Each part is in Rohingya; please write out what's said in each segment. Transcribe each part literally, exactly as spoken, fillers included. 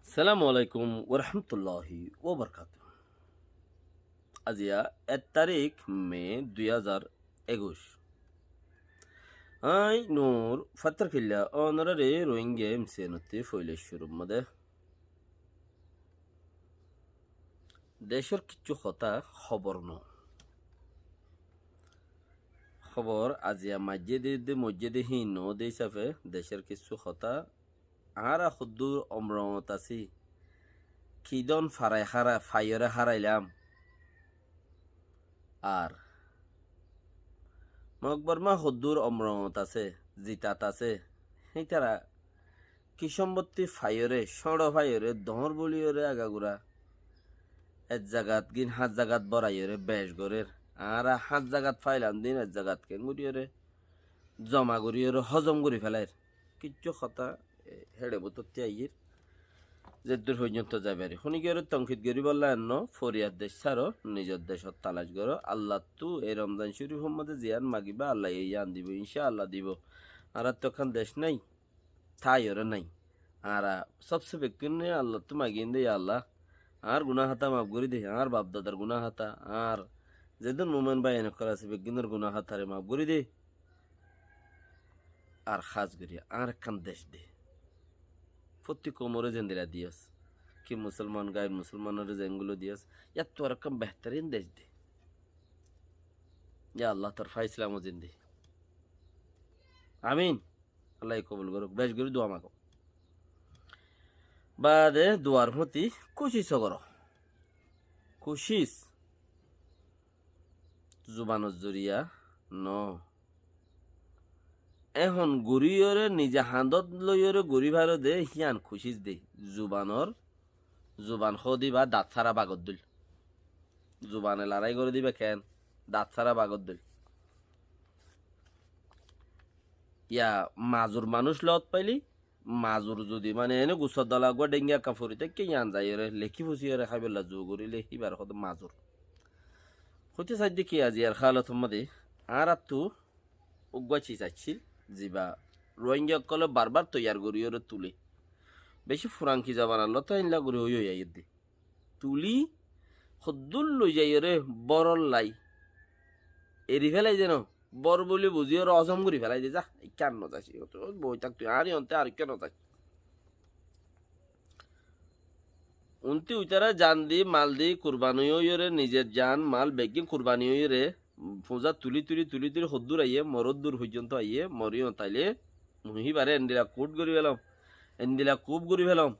Assalamu alaikum warahmatulláhi wabarakátuhu. Aziya ek tarík me dui házar ekuic. Aññí Nur Fattarkilla, onoráre Rohingya M C N ottú foila cúrur modé decór kissú hotá hóbor no. Hóbor aziya maijjé de, de moijjé de híin no de hísafe decór kissú hotá. Añára hoddúr omrot así, ki dón farai hára-, faiyóre hárailam. Ar Mok Borma hoddúr omrot asé, zitat asé, hítara ki sombottí faiyóre, cóñço faiyóre, doóñr buliyóre agagura ek zagat gín háñt zagat boraiyóre bec gorér. Añára háñt zagat failam din ek zagat keéngoríyóre zoma goríyóre hozom gorí félair. Kissú hotá, e, héçe bútottí aiyér. Zeddúr foijjonto zai fari. Honikiyóre tonkit goríbolla enno, foriyad dec sáro, nizor decot talac goró. Allattú ei Romzan Córifor modé ziyán magibá, Allaye yían dibou, incá Allah dibou. Añárattú ekkán dec nái, táiyoré nái. Añára sobse bekkúne Allattú magiyí de, ya Allah, añár guná hotá maf gorí de, añár baf dadar guná hotá, añár zedún mumin báiyain ókkol asé, beggúnor guná hotáre maf gorí de. Ar hás gorí añár ekkán dec de. Fottí koumoré zendila diyós, ki musolman, gair musolmanoré zenguló diyós, yáttu ar ekkán behterín dec de. Ya Allah, tor fáisala mozin de. Amin. Allaye kobul gorouk. Bec gorí dua mago. Baade duar fúti kucíc goró. Kucíc. Zubanor zoriya no. Ehón goríyoré nize hañdót loiyóre gorí faro de, híyan kucíc de. Zubanor, zuban hoóde íba dat sára bagor dóil. Zubane larái goré de íba keén? Dat sára bagor dóil. Ya mazur manúic lot faile, mazur zudi mane ene gusor dola uggúa dhéngga ekka fori táikke, yián zaiyóre lekí fusiyóre háibolla zu goríle híbar hoó de mazur. Hoité saidde ki, aziyar hálot modé añárattú uggúa ciz accíl, ziba Rohingya ókkolé barbar toiyar goríyóre tulé. Bicí furanki zobanar lóti héndilla gorí ói ói aiyér de. Tulí hoddúr loi zaiyóre bórollai eri félai de no, bór buli buzíyoré hozom gorí félai de, za, ikká ar no zais, boi tak tui, añári onte ar ikká no zais. Unti uitará jan di, mal di, kurbani óiyoré, nizer jan, mal beggín kurbani óiyoré, fuzá tulí tulí, tulí tulí hoddúr aiyé, moróddur foijjonto aiyé, moriyó taile mui híbaré endila kút gorí felóm, endila kúp gorí felóm.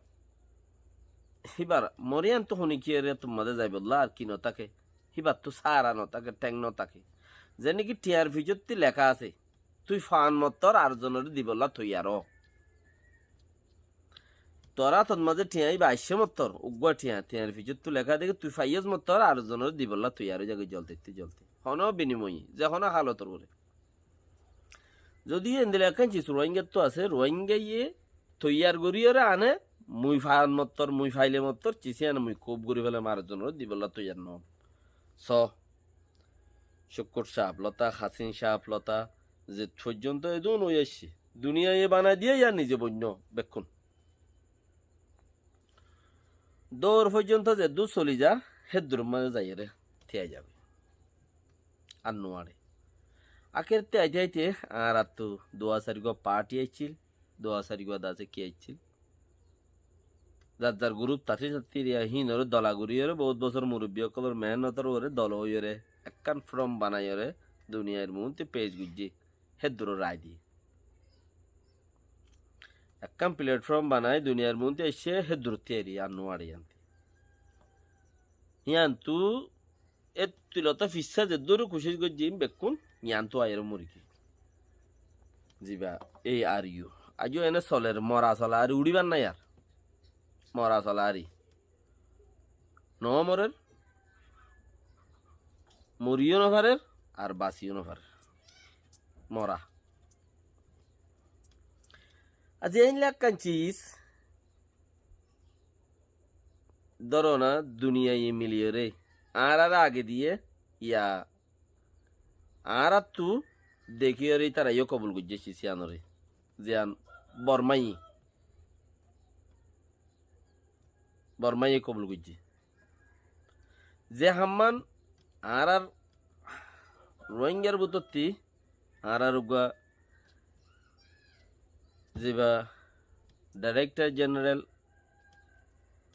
Híbar moriyántu honikiyóre tuáñde zaibolla ar ki no táke, híbartu sára no táke, théng no táke. Zene ki thiañr fiçótti leká asé, tui faan mottor ar zonoré dibolla toiyar ó. Tor átot mazé thiañ íba aiccé mottor, uggúa thiañ, thiañr fiçóttu leká de ki tui faiyós mottor ar zonoré dibolla toiyar ói zagói zoldittú zoldi. Honó binimoye, ze honó hálotor uore. Zodi endila ekkán ciz Ruáingattu asé, Ruáingaye toiyar goríyoré ané, mui faan mottor, mui faile mottor, ciz yían mui kúp gorí felám, ar zonoré dibolla toiyar noóm. Só, Cúkkur cáf lotá, Hasín cáf lotá, zet foijjonto edún ói aiccé. Duniyaye banai diyé yá nize boinno bekkún. Dóur foijjonto zeddúr soli za, hédduror mazé zaiyóre tíai zagói. Ar nuáre. Akér tíaite tíaite añárattú duwa sairgúa party aiccíl, duwa sairgúa dase ki aiccíl. Zar zar gurúp tattí tattí riya híinoré dola goríyoré bout bosór murubbi ókkolór mehénnotór uore dol óiyoré ekkán from banaiyóre duniyair muúntu pec goijjé, hédduror rai diyé. Ekkán platform banai duniyair muúntu aiccé, hédduror tíai ri, ar nuáre yíanti. Yíantu Ettú lotá fissá zeddúr kucíc goijjé ín bekkún yiánttu aiyóre morigiyói. Ziba, ei ari yó. Aijjó ene soler, mora sola ari uçíbar nái ar. Mora sola ari. No morer, moriyó no farer, ar basiyó no farer. Mora. Aijja eén lekkán cis dóro na, duniyaiye miliyóre añáráre age diyé, ya añáráttu dekíyore ítara yó kobul goijjé cis yíanoré, ziyán Bormáye, Bormáye kobul goijjé. Ze hammán añárár Rohingyar bútotti añárár uggúa ziba Director General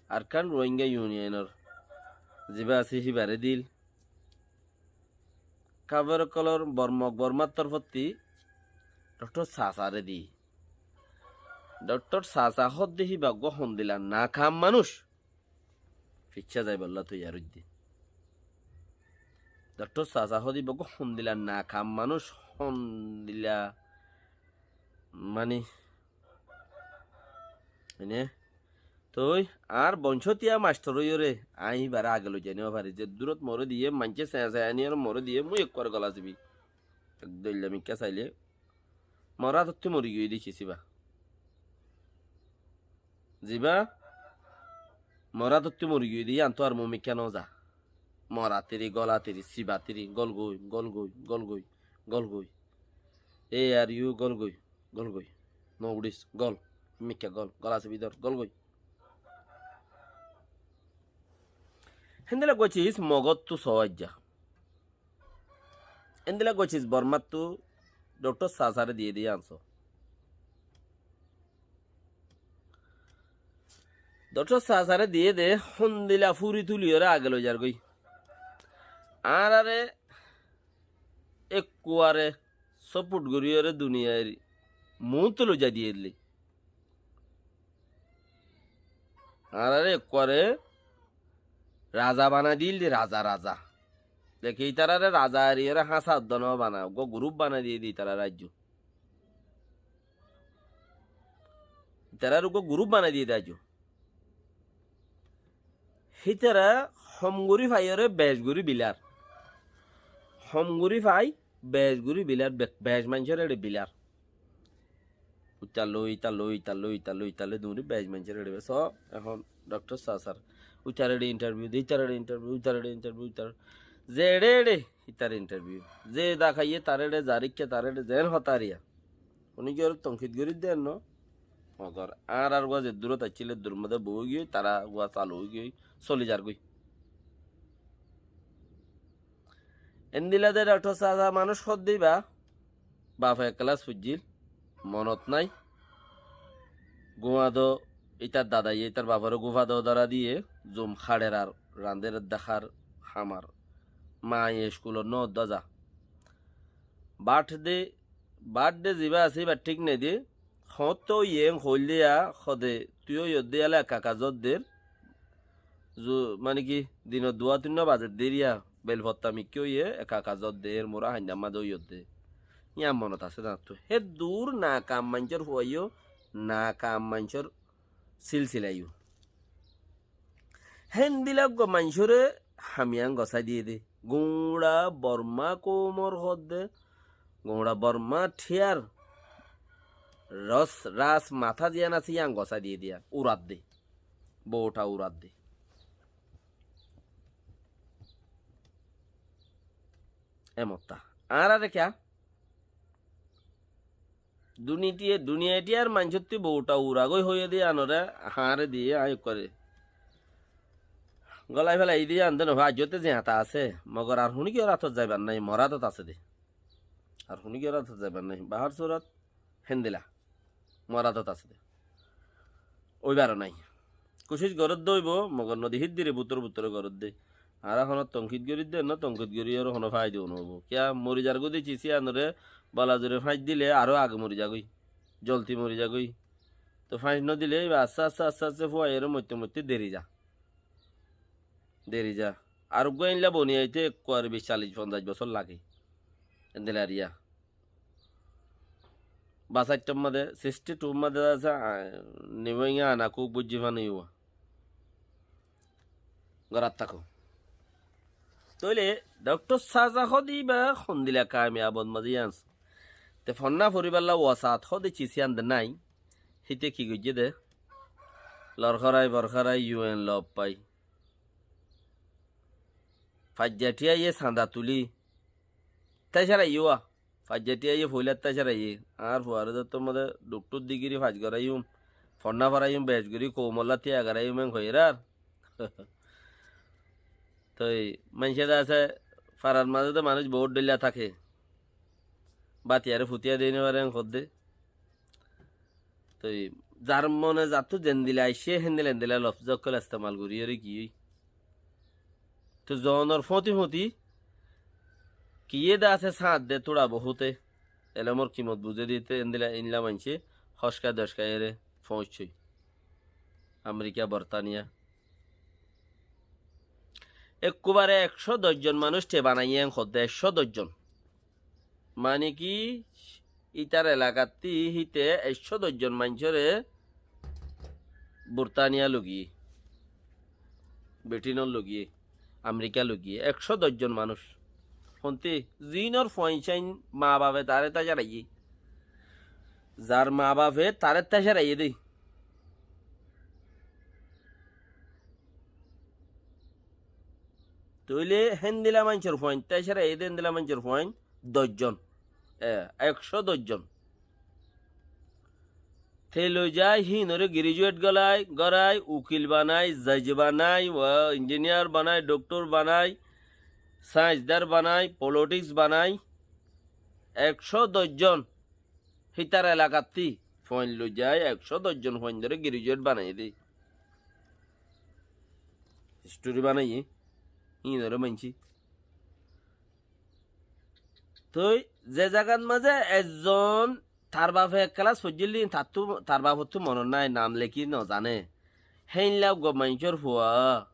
Arakan Rohingya Union or ziba asé híbaré dil, kafér ókkolór Bormá, Bormár torfótti Doktor Sasaré di. Doktor Sasa hoódde híba uggúa hondila nakam manúic. Ficcá zaibólla toiyar óidde. Doktor Sasa hoódde híba uggúa hondila nakam manúic, hondila mani, ene, toi añár boncótiya mastor óiyoré aññí híbaré age loizai no fari. Zeddúrot moré diyé, maincé seña seña aniyóre moré diyé, mui ekkuare gola sibi. Ek dóilla mikká sailé, mor átottú mori giyói de cis íba. Ziba mor átottú mori giyói de, yíantu ar mumikká no za. Mor atiri, gol atiri, siba atiri, gol goi, gol goi, gol goi, gol goi. E ar yu, gol goi, gol goi. No uçis, gol. Mikká gol, gol asé bidor, gol goi. Héndilla uggúa cis Mogóttu soó aijja. Héndilla uggúa cis Bormáttu Doktor Sasaré diyé de yían soó. Doktor Sasaré diyé de hondila fúri tuliyóre age loizar goi. Añáráre ekkuare sóput goríyoré duniyair muúntu loizai diyé de. Añáráre ekkuare raza banai dil de, raza, raza. Deki ítararé raza eriyóre háñsa uddá no bana, uggúa gurúp banai diyé de ítararé aijjó. Ítararé uggúa gurúp banai diyé de aijjó. Hítara hom gorí faiyóre bec gorí bilar. Hom gorí fai bec gorí bilar, be-, bec maincóre eçe bilar. Uitta loi, íta loi, íta loi, íta loi, íta loi, duñrí bec maincóre eçe bilar. So, ehón Doktor Sasar. Uitar eçe interview de, ítar eçe interview, ítar eçe interview, ítar. Ze eçe eçe, ítar interview. Ze dakáiye, tar eçe, zar ikká, tar eçe, zeén hotá ariya. Uní ki ore tonkid gorí de no? Mogor añárar uggúa ze durot accíl, dur modé boói giyói, tará uggúa salu ói giyói, soli zargói. Endilla de Doktor Sasa manúic hoódde íba, bafe ek kelas foijjíl, monot nái. Gúañdo ítar dadaye ítar baforé gúfa do dóra diyé, zum háçer ar rañdér edde hár hamar. Maye eskulot no uddá za. Báth de, báth de zibá asé íba thík nai de, hoóñtte óiye en hoóil de yá, hode tui óiyot de yála eka eka zodder, zu-, mani ki, dinor duwá tuinna bazedde eriya, belfotta mikká óiye eka eka zodder, mura haindamma de óiyot de. Yían monot asé de añáttu. Hé dur nakam maincór fuaiyó, nakam maincór silsilaiyó. Héndilla uggúa maincóre ham yián gosái diyé de. Guñça Bormá koumor hoódde, guñça Bormá thíyar ros, ras matá ziyán asé yían gosái diyé de yían. Urat de. Bouta urat de. Emottá. Añáráre kiyá? Dunitiye, duniyai thíyar maincótti bouta ura goi hoiyé de yíanoré hañáre diyé aññí ekkuare golai félai de yían de no fa, aijjóte zeñata asé, mogor ar huníkiyór átot zaibar nái, mor átot asé de. Ar huníkiyór átot zaibar nái. Bahár surat héndilla. Mor átot asé de. Óibar nái. Kucíc goródde óibo, mogor nodi híddir bútore bútore goródde. Añára honó tonkid gorídde, no tonkid gorí aró honó faida no óibo. Kiyá mori zargói de cis yíanoré bola zure fáñc dile aró age mori zagói. Zolti mori zagói. Toi fáñc no dile íba asté asté asté asté fuaiyóre moitte moitte deri za. Deri za. Ar uggúa éilla boni aite ekkuare bic, callic, fonzaic bosór lage. Endilla eriya. Basaittor modé, sixty two modé asé, a, Niboinga Anakuk Bujjifan Iwa. Gorat táko. Tóile Doktor Sasa hoóde íba hondilla kamiyabot mazé yían asé. Te fonná foribálla wasaat hoóde cis yían de nái. Híte ki goijjé dé? Lorkórai borkórai U N lof fai. Faijja thíyaye sañda tulí. Tácaraiyé wá. Faijja thíyaye foóilat tácaraiyé. Añár fuaré dóttor modé dhukthúr digiri fac goráiyum. Fonná foráiyum bec gorí koumolla tíya goráiyum en hoiyérar. Toi maincé de asé, farar mazé de manúic boóut dhoilla táke. Bátiyaré futíya dei nofaré en hoddé. Toi zar mone zattú zendila aiccé, héndila héndila lofz ókkol estemal goríyoré giyói. Toi zonor fóti fóti kiyé de asé sáñt de túra bohúte. Elómor kimot buzé dite héndila éinla maincé hócka doccá ere foóñiccói. Amerika, Bortaniya. Ekkubare ekcó doc zon manúic te banaiyé en hoddé, ekcó doc zon. Mani ki, ítar elakattí híte ekcó doc zon maincóre Burtaniya logiyé, Britinor logiyé, Amerika logiyé, ekcó doc zon manúic. Hontí, ziínor fuain cáin mabafe taré tácaraiyé. Zar mabafe taré tácaraiyé dé. Tóile héndila maincór fuain, tácaraiyé dé héndila maincór fuain doc zon. E, ekcó doc zon. Te loi zai, híinoré girijuet golai, gorai, ukil banai, jaj banai, wa injiniyar banai, dhokthor banai, sainzdar banai, polotiks banai, ekcó doc zon. Hítar elakattí fuain loi zai, ekcó doc zon fuaindoré girijuet banaiyé dé. Istori banaiyé, híinoré maincé. Toi ze zagat mazé ezzon tar bafe ek kelas foijjíl dé, tattú, tar bafottú monot nái, nam lekí nozané. Héinla uggúa maincór fua.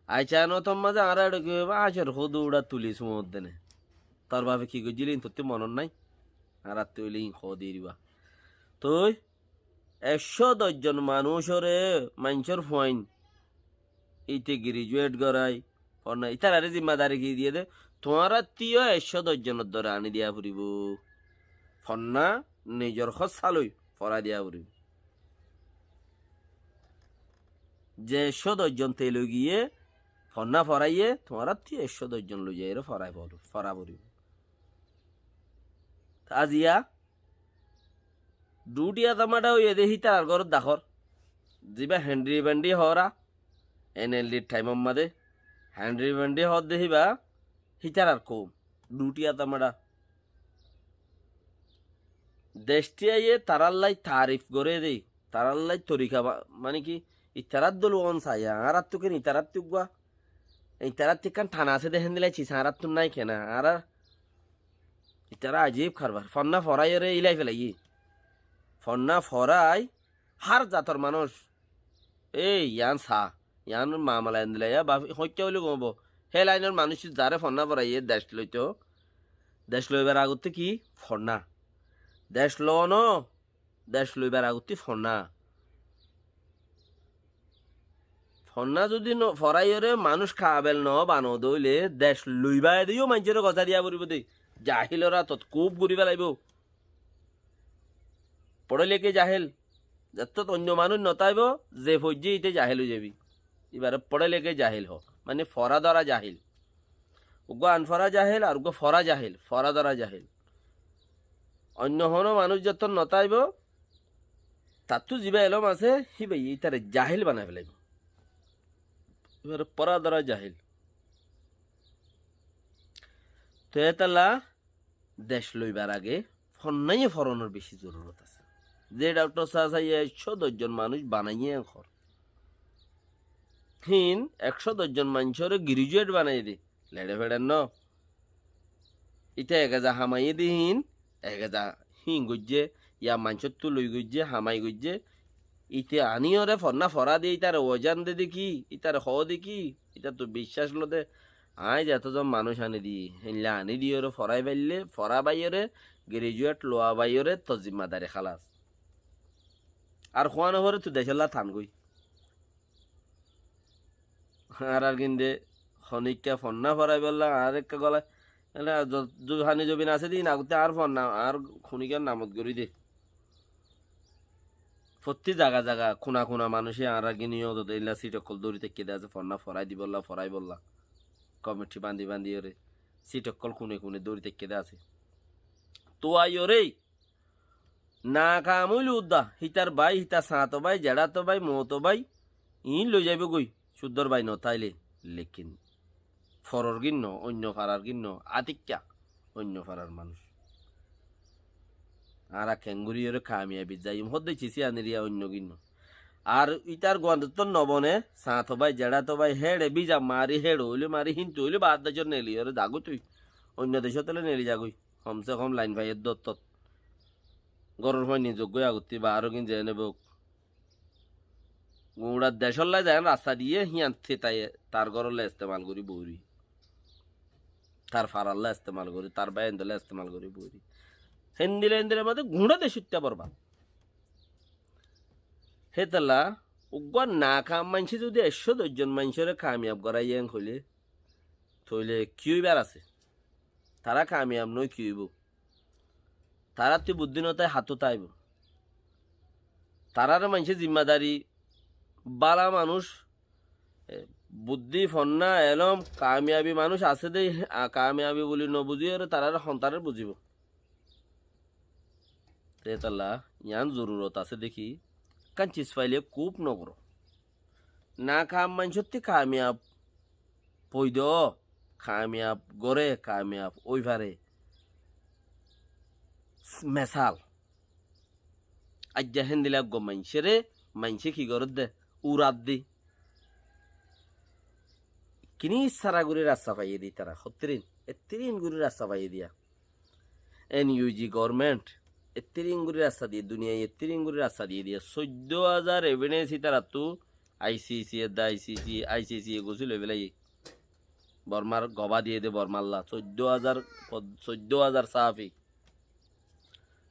Aiccá, notor mazé añára eçé ki hoibá, añcór hódu uçá tuli suñót dene. Tar bafe ki goijjíl, ín tottú monot nái. Añárattú óile ín hoó diriba. Toi ekcó doc zon manúicoré, maincór fuain, íte girijuet gorai, fonná, ítararé zimmadari ki diyé dé, tuáñrattú yó ekcó doc zonor dóre aní diya foribó. Fonná nizor hóssa loi forái diya foribó. Ze ekcó doc zon te loi giyé, fonná foráiye, tuáñrattú ekcó doc zon loi zaiyóre forai fori-, forá foribó. Aziya, Dhutiya tamada óiye dé hítarar górot dakór. Zibá Henri Bendi hoóra, N L D thaimor mazé. Henri Bendi hoódde híba hítarar koum. Dhutiya tamada. Dec tíyaye tarállai taarif goré dé. Tarállai torika ba-, mani ki, itarár dólu on saiya, añárattú ken itaráttu uggúa. Itaráttu ekkán than asé dé héndilla cis añárattú nái kená. Añárar Itará ajib karbar. Fonná foráiyore ílai felaiyé. Fonná forái hár zator manúic. Ei, yián sa. Yián mamala endilla ya, ba, hoikká óile gom óibo. Hé lainor manúic zaré fonná foráiye dec loito. Dec loibar agottí ki? Fonná. Dec loo no. Dec loibar agottí fonná. Fonná zodi no, foráiyore manúic kabel no bano de óile, dec loiba de yó maincóre gosá diya foribó de. Jahilor átot kúb guri felaibó. Pore leke jahil. Zettót oinno manúic no táibo, ze foijjé íte jahil ói zaibi. Ibare pore leke jahil hoó. Mane fora dora jahil. Uggúa anfora jahil, ar uggúa fora jahil, fora dora jahil. Oinno honó manúic zettót no táibo, tattú zibá elóm asé, híbaye ítare jahil banai felaibo. Ibare fora dora jahil. Toi étalla dec loibar age fonnáye foronor beci zorurot asé. Ze dhaktor sása ye ekcó doc zon manúic banaiyé enkor. Hín ekcó doc zon maincóre girijuet banaiyé dé. Leçe feçer no. Íte ek eza hamaiyé dé hín, ek eza hín goijjé, ya maincóttu loi goijjé, hamai goijjé. Íte aníyore fonná forá dé, ítare wozan de dé ki, ítare hoó dé ki, ítattú biccác lo dé. Aññí zeto zon manúic aní dí, héinla aní díyore forái faillé, forá baiyore, girijuet loa baiyore, to zimmadari hálas. Ar huá no fore tui decólla tan goi. Añárar ginde honikka fonná foráibolla, añár ekka gola, ele zo-, zo-, hani zobin asé de, ín agottí añár fonná, añár honikka namot gorí de. Fottí zaga zaga, kuna kuna manúice añárar gín yó zodi eilla sit ókkol dóri táikke de asé, fonná forái dibolla, foráibolla. Komiti bandi bandi óre sit ókkol kune kune dóri táikke de asé. Tuáiyoré nakam óile uddá, hítar bái, hítar sañto bái, zeçáto bái, moóto bái, iín loi zaibói goi, cúddor bái no táile, lekin foror gín no, oinno farar gín no, átikka oinno farar manúic. Añára keéngorí ore kamiyabit zaiyum, hoódde cisí aniriya oinno gín no. Ar ítar guandottón no bone, sañto bái, zeçáto bái, héçe bíza mari, héçe óile mari, híntu óile baár decót neli ore zagói tui. Oinno decót óile neli zagói. Hom se hom lain faiyé dottót. Góror fuain nizoggói agottí baáror gín zeéne bouk. Guñça decólla zeén rasta diyé, híyan te tai tar górolla estemal gorí boóri. Tar faralla estemal gorí, tar báiyaindólla estemal gorí boóri. Héndilla héndilla mazé guñça decóitta borbad. Hétolla uggúa nakam maincé zodi ekcó doc zon maincóre kamiyab goráiye en hoilé, tóile ki óibar asé? Tará kamiyab noói ki óibou? Taráttú buddí no tái, hattú táibo. Taráre maincé zimmadari, bála manúic, e, buddí, fonná, elóm, kamiyabi manúic asé dé, a, kamiyabi buli no buzíyore taráre hontarar buzíbo. Te hétolla yián zorurot asé dé ki, ekkán ciz faile kúb no goró. Nakam maincótti kamiyab foida, kamiyab goré, kamiyab ói fare. Mesal, aijja héndilla eggúa maincóre, maincé ki gorédde, uradde. Kini sára gorí rasta faiyé dé ítara, hottírin, ettírin gorí rasta faiyé diya. N U G government ettírin gorí rasta diyé, duniyai ettírin gorí rasta diyé diya. Soiddó házar evidence ítarattú I C C edde, I C C, I C C e gosí loi felaiyé. Bormar gobá diyé dé Bormalla. Soiddó házar, soiddó házar sáfi.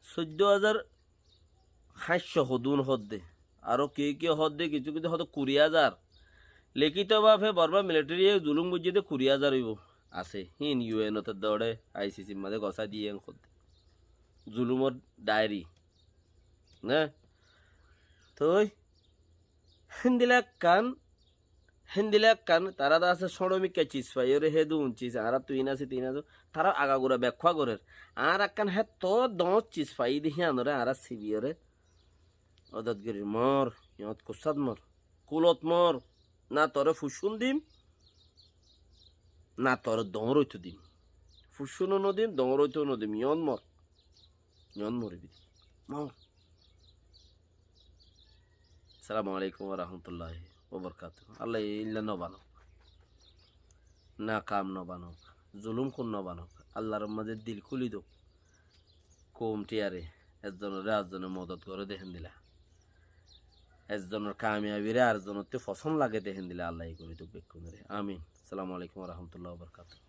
Soiddó házar háñtcó hodún hoódde. Aró kiyé kiyé hoódde, kissú kissú hoódde kuri házar. Lekíto bafe Borma militariye zulúm goijjé dé kuri házar óibo. Asé. Híin U N ot edde óre I C C r mazé gosái diyé en hoódde. Zulúmor dhairi. Né? Toi héndilla ekkán, héndilla ekkán, tará de asé cóñço mikká ciz faiyóre, hédun ciz, añáráttu iín asé, tin asé, tará agagura bekkúa gorér. Añára ekkán hétto doóñr ciz faiyí dé híanoré añára sibiyóre odot gorír, mor, yóñt kussát mor, kúlot mor, na toré fuccún dim, na toré doóñr óitou dim. Fuccúnou no dim, doóñr óitou no dim, yóñt mor. Yóñt moribi dé. Mor. Assalamu alaikum wa rahmatullahi wa barakatuhu. Allah eilla no banouk. Nakam no banouk. Zulúmkur no banouk. Allar mazé dil kúli douk. Koumtiyare, ezzonoré arzone modot goré dé héndilla. Ezzonor kamiyabiré arzonottú fosón lage dé héndilla Allah e gorí douk bekkúnoré. Amin. Assalamu alaikum wa rahmatullahi wa barakatuhu.